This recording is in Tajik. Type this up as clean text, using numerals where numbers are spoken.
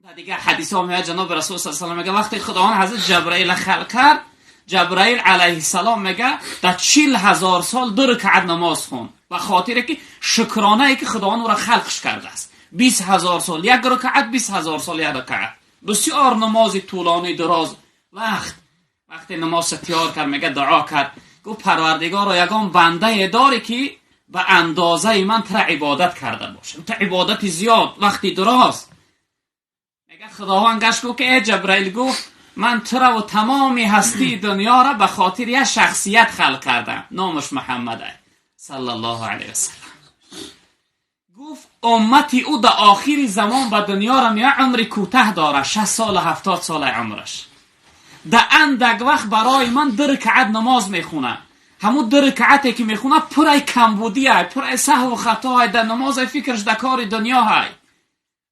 Дар дигар ҳадисҳо меояд, ҷаноби расул саллаллоҳу алайҳи васаллам мегӯяд, вақте Худованд ҳазрат Ҷабраилро халқ кард, Ҷабраил алайҳиссалом мегӯяд, дар 40 000 сол ду ракъат намоз хонд, ба хотире ки шукронае ки Худованд ӯро халқш кардааст. 20 000 сол як ракъат, 20 000 сол як ракъат, бисёр намози тӯлонӣ, дароз вақт. Вақте намозша тиёр кард, мегӯяд, дуо кард, гуфт: «Парвардигоро, ягон бандае дорӣ, ки ба андозаи ман тура ибодат карда бошад, ту ибодати зиёд, вақти дароз?» Мегӯяд, Худованд гашт, гуфт ки: «Э Ҷабраил», гуфт, «ман тура ва тамоми ҳастии дунёро ба хотири як шахсият халқ кардам, номаш Муҳаммад саллаллоҳу алайҳи васаллам». Гуфт, уммати ӯ дар охири замон ба дунёро меояд, умри кӯтаҳ дорад, 60 сола, 70 сола умраш. Дар андак вақт барои ман ду ракъат намоз мехонад. Ҳамун ду ракъате ки мехонад, пурай камбудиай, пурай саҳву хатоай, дар намозай фикраш дар кори дунёҳай.